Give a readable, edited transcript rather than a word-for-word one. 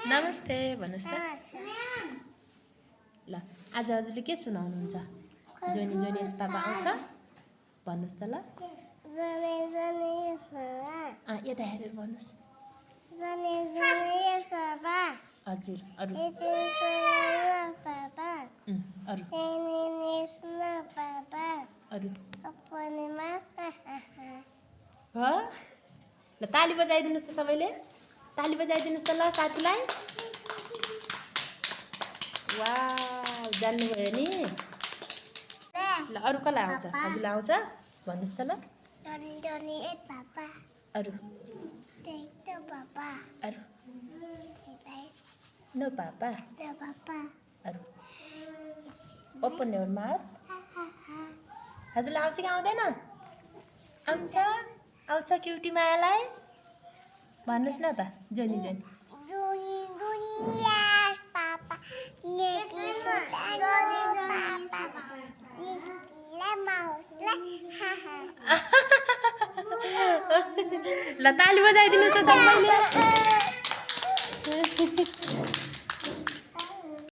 नमस्ते भन्नुस् त ल आज हजुरले के सुनाउनुहुन्छ जोनी जोनी यस पापा आउँछ भन्नुस् त ल जोनी जोनी यस पापा यता हेरेर भन्नुस् जोनी जोनी यस पापा हजुर अरु पापा अरु पापा अरु अपने माछा हो ल ताली बजाइदिनुस् त सबैले ताली बजाइदिनुस् त ल साथीलाई वाउ जान्नुभयो नि ल अरु कसलाई आउँछ हजुरलाई आउँछ भन्नुस् त ल जोनी जोनी यस पापा अरु पापा अरु नो पापा पापा अरु ओपन योर माउथ हजुरलाई आउँछ कि आउँदैन आउँछ आउँछ क्युटी मायालाई भन्नुस् न त जोनी जोनी जोनी जोनी यस पापा ल ताली बजाइदिनुस् त सबैले